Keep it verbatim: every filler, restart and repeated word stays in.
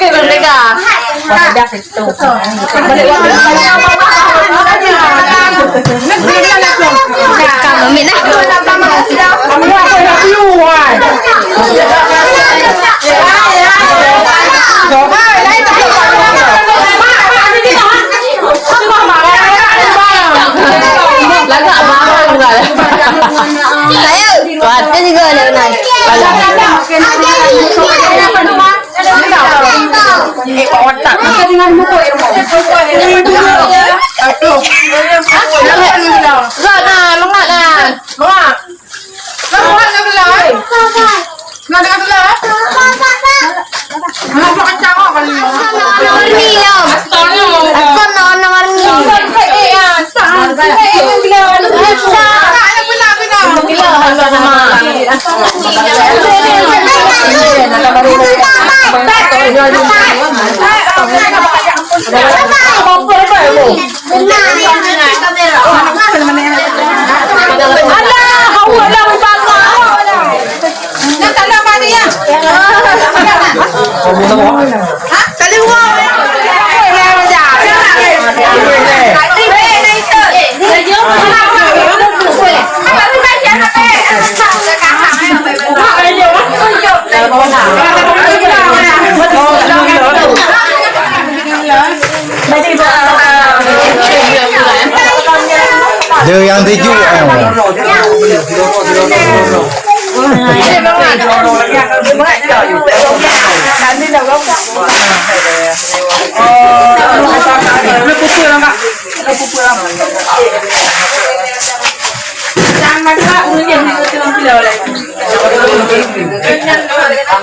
Merdeka. Merdeka. Lagak barang dah. Ayo. Kuat ke juga nak naik? Alah. Eh, Pak Wan tak. Lagak dah, lengah dah. Lengah. Lengah dah, lengah. Nah, dah keluar. Nah, buat kacang awak kali ni. Warna-warni lah. Aku nak warna-warni. Alah, hawa dah berbangga. Nak tak nak mari ya? Ha? Tak ada uang. Dia yang tujuh.